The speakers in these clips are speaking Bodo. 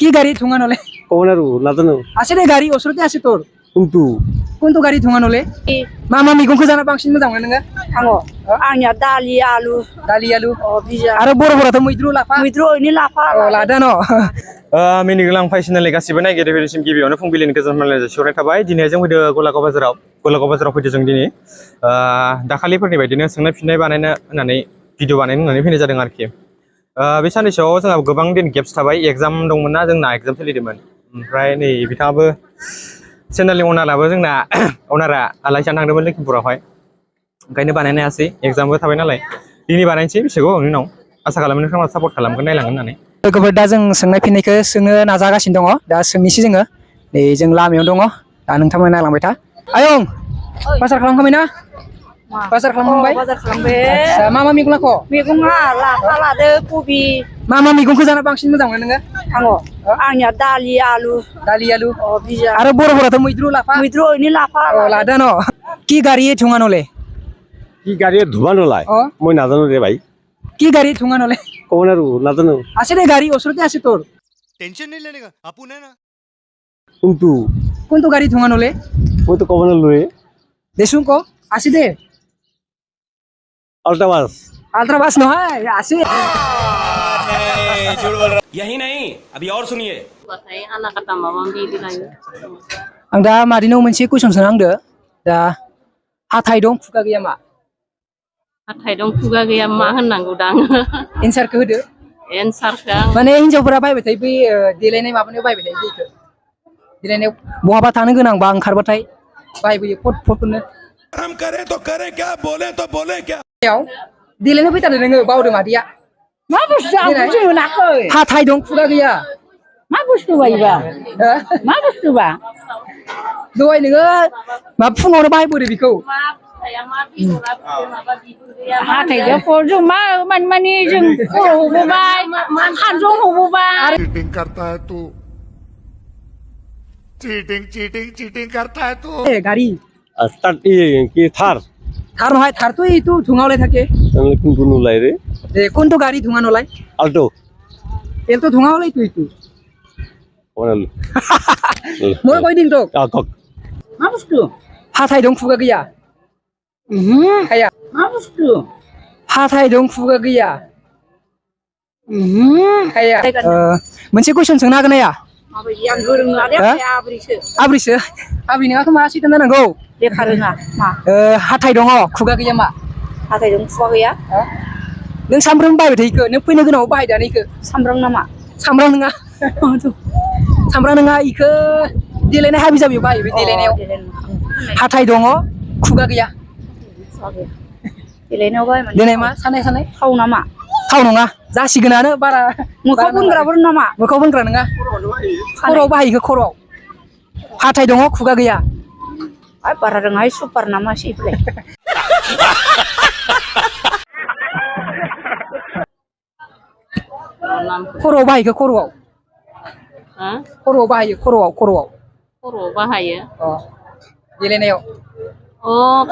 কি গাড়ি ধোঁয়া নলে কব না নাজানো আছে দে গাড়ি ওসরতে আছে তোর কোনটো কোনটো গাড়ি ধোঁয়া নলে मा मैगंखौ जाना बांसिन मोजां मोनो नोङो आङो आंनिया दालि आलु दालि आलु बिजा आरो बर'फोराथ' मैद्रु लाफा मैद्रुनि लाफा लादा न मिनि गोलां फाइसिनालि गासिबो नायगिरिफोरनिसिम गिबियावनो फुंबिलिनि गोजोन हामलायनाय जासिहरनाय थाबाय दिनै जों फैदों गलागाव बाजाराव फैदों जों दिनै दाखालिफोरनि बायदिनो सोंनाय फिननाय बानायनो होननानै भिडिअ बानायनो होननानै फैनाय जादों आरोखि बे साननैसोआव जोंहा गोबां दिन गेप्स थाबाय एग्जाम दंमोन ना जोंना एग्जाम सोलिदोंमोन ओमफ्राय नै बिथाङाबो चेनेलनि अनाराबो जोंना अनारा आलासि जानो थांदोंमोन लखिमपुरावहाय ओंखायनो बानायनो हायासै एग्जामबो थाबाय नालाय दिनै बानायनोसै बेसेबां गोबावनि उनाव आसा खालामो नोंथांमोना सापर्ट खालामगोन नायलांगोन होननानै लोगोफोर दा जों सोंनाय फिननायखौ सोंनो नाजागासिनो दङ दा सोंनोसै जोङो नै जों लामायाव दङ दा नोंथांमोना नायलांबाय था आयं बाजार खालामखांबाय ना बाजार खालामखांबाय बाजार खालामबाय मा मैगं लाखो मैगङा लाफा लादो कबि मा मैगंखौ जाना बांसिन मोजां मोनो नोङो आङो आंनिया दालि आलु बिजा आरो बर'फोराथ' मैद्रु लाफा मैद्रुनि लाफा लादा न কি গাড়ি ধোঁয়া নলে কি গাড়ি ধোঁয়া নলায় মই নাজানো রে ভাই কি গাড়ি ধোঁয়া নলে কব না নাজানো আছে দে গাড়ি ওসরতে আছে তোর टेंशन नहीं लेने का अपुन है ना কোনটো কোনটো গাড়ি ধোঁয়া নলে মই তো কব না লয়ে দেচোন ক আছে দে আল্ট্রাবাস আলট্রা বাস নহয় আছে यही नहीं अभी और सुनिए आं दा मादैनाव मोनसे कुइसन सोंहांदो दा हाथाय दं खुगा गैया मा हाथाय दं खुगा गैया मा होननांगौ दा आङो एन्सारखौ होदो एन्सारखौ माने हिनजावफोरा बायबाय थायो बै देलायनाय माबानायाव बायबाय थायो दैखौ देलायनायाव बहाबा थांनो गोनांबा ओंखारबाथाय बायबोयो फट फटनो हम करें तो करें क्या बोले तो बोले क्या देलायनो फैथारदो नोङो बावदो मादैया मा बुस्थु आं बुजि मोनाखै हाथाय दं खुगा गैया मा बुस्थु बायबा मा बुस्थु बा दहाय नोङो मा फुङावनो बायबोदो बेखौ हाथायजों खरजों मा माने जों खर' हबोबाय खानजं हबोबाय चीटिंग करता है तू चीटिंग चीटिंग चीटिंग करता है तू গাড়ি স্টার্ট কি থার থার নহয় থারতো এইটো ধোঁয়া ওলাই থাকে তাহলে কোনটো নলায় রে কোনটো গাড়ি ধোঁয়া নলায় আল্টো এলতো ধোঁয়া ওলাইতো এইটো কব না মই কৈ দিম তোক কক मा बुस्थु हाथाय दं खुगा गैया हाया मा बुस्थु हाथाय दं खुगा गैया हाया मोनसे कुइसन सोंनो हागोन हाया माबायदि आं गोरों नङा दे आब्रैसो आब्रैसो आब्रै नङाथ' मा सैथान जानांगौ लेखा रोङा मा हाथाय दङ खुगा गैया मा हाथायजों खुगा गैया नों सामफ्रामबो बायबाय थायो इखो नों फैनो गोनाङाव बाहायदानो इखो सामब्राम नामा सामब्राम नङा सामब्राम नङा इखो देलायनाय हाबि जाबियाव बाहायो बे देलायनायाव हाथाय दङ खुगा गैया देलायनायाव बाहाय माने देनाय मा सानाय थाव नामा थाव नङा जासिगोनानो बारा मोखाव फोनग्राफोर नामा मोखाव फोनग्रा नङा खर'आव बाहायो खर'आव हाथाय दङ खुगा गैया बारा रोङाहाय सुपार नामा सिफोरलाय खर'आव बाहायखो खर'आव बाहायो खर'आव खर'आव बाहायो देलायनायाव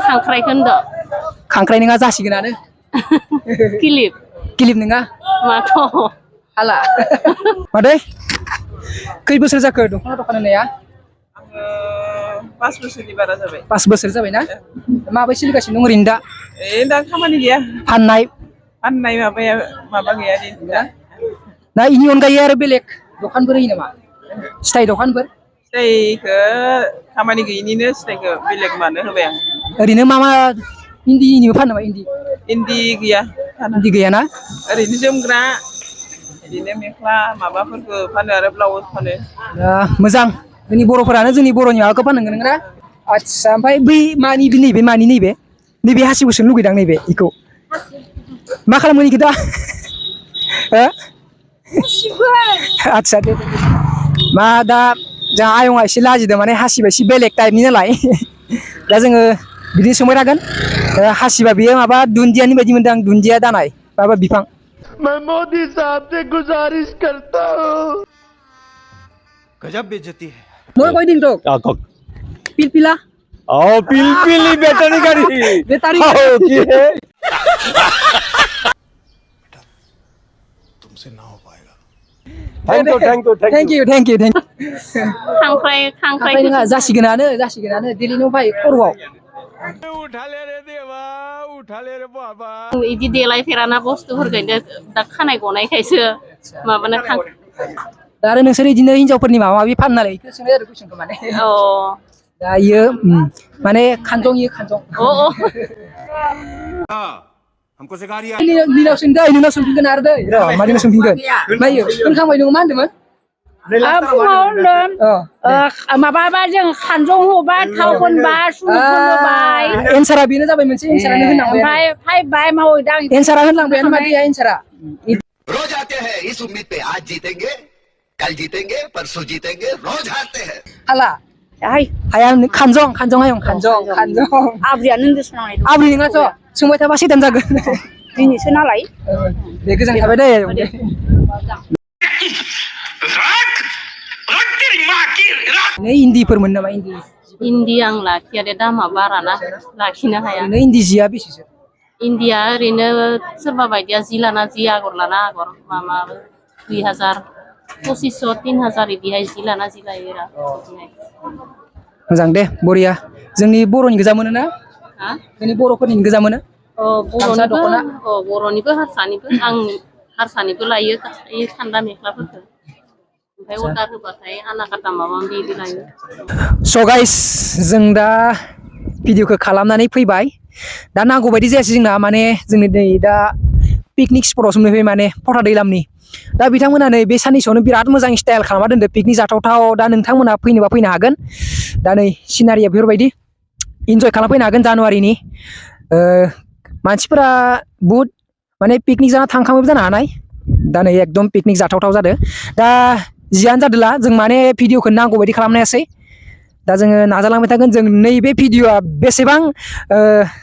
खांख्राइखौ होनदो खांख्राइ नङा जासिगोनानो किलिप नङा माथ' हाला मादै खै बोसोर जाखो दख'ना दखान होनाया पास बोसोरनि बारा जाबाय 5 बोसोर जाबायना माबायदि सोलिगासिनो दं ओरैनो दा खामानि गैया फाननाय माबाया माबा गैया ना इनि अनगायै आरो बेलेग दखानफोर होयो नामा सिथाइ दखानफोर सिथाइखौ खामानि गैयिनिनो सिथाइखौ बेलेग मानो होबाय आं ओरैनो मा इन्दिनिबो फानो नामा इन्दि गैया इन्दि गैयाना ओरैनो जोमग्रा बिदिनो मेख्ला माबाफोरखौ फानो आरो ब्लाउस फानो मोजां जोंनि बर'फोरानो जोंनि बर'नि माबाखौ फाननांगोन नोंना आदसा ओमफ्राय बै नैबे हासिबखौ सोंनो लुगैदां नैबे इखौ मा खालामगोन इखौ दा आदसा दे मा दा जोंहा आयंआ एसे लाजिदों माने हासिबा एसे बेलेग टाइपनि नालाय दा जोङो बिदिनो सोंबाय थागोन हासिबा बेयो माबा दुन्दियानि बायदि मोनदों आं दुन्दिया दानाय माबा बिफां मैं मोदी साहब से गुजारिश करता हूँ गजब बेइज्जती है মই কৈ দিম তোক কক পিলপিলা পিলপিলি ব্যাটারি গাড়ি বেটারি কি হে तुमसे ना हो पाएगा thank you thank you thank you thank you thank you खांख्राइ खांख्राइ नङा जासिगोनानो दिल्लीनाव फै खर'आव उठा ले रे देवा उठा ले रे बाबा इदि देलायफेराना बुस्थुफोरखौ दा खानाय गनायखायसो माबानो दा आरो नोंसोर इदिनो हिनजावफोरनि माबा माबि फान नालाय इखौ सोंनाय आरो कुइसनखौ माने अ दा इयो माने खानजं इयो खानजं हमको सिखा रही है नोंनाव सोंफिनगोन आरो दै र' मानिनाव सोंफिनगोन मायो होनखांबाय नोङो मा होनदोंमोन फुङाव होनदों माबाबा जों खानजं होबा थाव फोनबा सुनुफोर होबाय एन्सारा बेनो जाबाय मोनसे एन्सारानो होनलांबाय ओमफ्राय फायबाय मावै दां एन्सारा होनलांबायानो माथो एन्सारा रोज आते हैं इस उम्मीद पे आज जीतेंगे कल जीतेंगे परसों जीतेंगे रोज हारते हैं हाला हाया खानजं हायं खानजं आब्रियानो होनदोंसो नालाय आब्रि नङाथ' सोंबाय थाबा सैतान जागोन दिनैसो नालाय दे गोजोननाय थाबाय दे नै इन्दिफोरमोन नामा इन्दि इन्दि आं लाखिया दे दामा बाराना लाखिनो हाया ओरैनो इन्दि जिया बेसेसो इन्दिया ओरैनो सोरबा बायदिया जि लाना जि आगर लाना आगर माबा 2000 2500 3000 बिदिहाय जि लाना जि लायो रा मोजां दे बरिया जोंनि बर'नि गोजा मोनो ना हा जोंनि बर'फोरनि गोजा मोनो बर'निबो हारसानिबो आं हारसानिबो लायो सान्दा मेख्लाफोरखौ ओमफ्राय अर्डार होबाथाय आना काटा माबा बिदि लायो स' गाइस जों दा भिडिअखौ खालामनानै फैबाय दा नांगौ बायदि जायासै जोंना माने जोंनि नै दा पिकनिक स्पटआवसो मोनफैबाय माने फथा दैलामनि दा बिथांमोना नै बे साननैसोआवनो बिराद मोजां स्टाइल खालामना दोनदो पिकनिक जाथावथाव दा नोंथांमोना फैनोबा फैनो हागोन दा नै सिनारिया बेफोरबायदि इन्जय खालामफैनो हागोन जानुवारिनि मानसिफोरा बुहुद माने पिकनिक जाना थांखांबायबो जानो हानाय दा नै एकदम पिकनिक जाथावथाव जादों दा जियानो जादोला जों माने भिडिअखौ नांगौ बायदि खालामनायासै दा जोङो नाजालांबाय थागोन जों नैबे भिडिअआ बेसेबां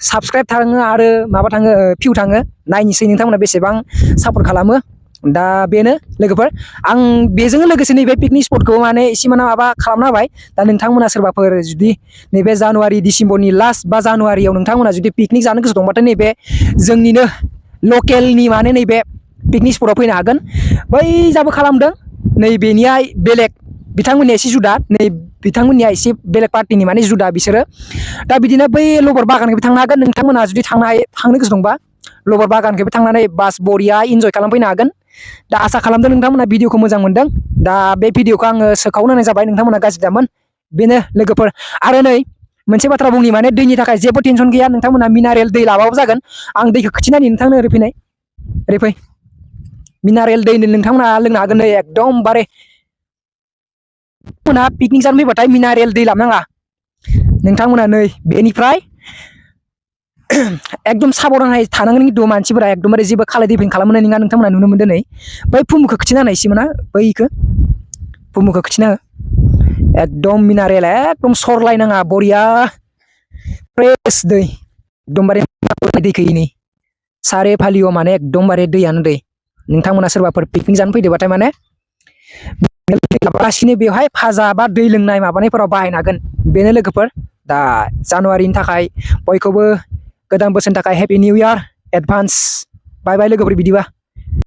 साबस्क्राइब थाङो आरो माबा थाङो भिउ थाङो नायनोसै नोंथांमोना बेसेबां सापर्ट खालामो दा बेनो लोगोफोर आं बेजों लोगोसे नैबे पिकनिक स्पटखौ माने एसेमाना माबा खालामना होबाय दा नोंथांमोना सोरबाफोर जुदि नैबे जानुवारि डिसेम्बरनि लास्ट बा जानुवारियाव नोंथांमोना जुदि पिकनिक जानो गोसो दंबाथाय नैबे जोंनिनो लकेलनि माने नैबे पिकनिक स्पटआव फैनो हागोन बै जाबो खालामदों नैबेनिया बेलेग बिथांमोननिया एसे जुदा नै बिथांमोननिया एसे बेलेग पार्टिनि माने जुदा बिसोरो दा बिदिनो बै लबर बागानखौबो थांनो हागोन नोंथांमोना जुदि थांनो गोसो दंबा लबर बागानखौबो थांनानै बास बरिया इन्जय खालामफैनो हागोन दा आसा खालामदों नोंथांमोना भिडिअखौ मोजां मोनदों दा बे भिडिअखौ आङो सोखावनो होनाय जाबाय नोंथांमोना गाज्रि दामोन बेनो लोगोफोर आरो नै मोनसे बाथ्रा बुंनि माने दैनि थाखाय जेबो टेनसन गैया नोंथांमोना मिनारेल दै लाबाबो जागोन आं दैखौ खिथिनानै नोंथांनो ओरै फै मिनारेल दै नोंथांमोना लोंनो हागोन नै एकदमबारे नोंथांमोना पिकनिक जानो फैबाथाय मिनारेल दै लाबोनाङा नोंथांमोना नै बेनिफ्राय एकदम साबधानहाय थानांगोन खिन्थु मानसिफोरा एकदमबारे जेबो खालाय दैफोन खालामनाय नङा नोंथांमोना नुनो मोनदों नै बै फुमुखौ खिथिना होनाय एसेमोना बैखौ फुमुखौ खिथिना हो एकदम मिनारेल एकदम सरलायनाङा बरिया फ्रेस दै एकदमबारे दैखौ नै सारे फालियाव माने एकदमबारे दैयानो दै नोंथांमोना सोरबाफोर पिकनिक जानो फैदोंबाथाय माने लागासिनो बेवहाय फाजा बा दै लोंनाय माबानायफोराव बाहायनो हागोन बेनो लोगोफोर दा जानुवारिनि थाखाय बयखौबो गोदान बोसोरनि थाखाय हेपि निउ इयार एडभान्स बाय बाय लोगोफोर बिदिबा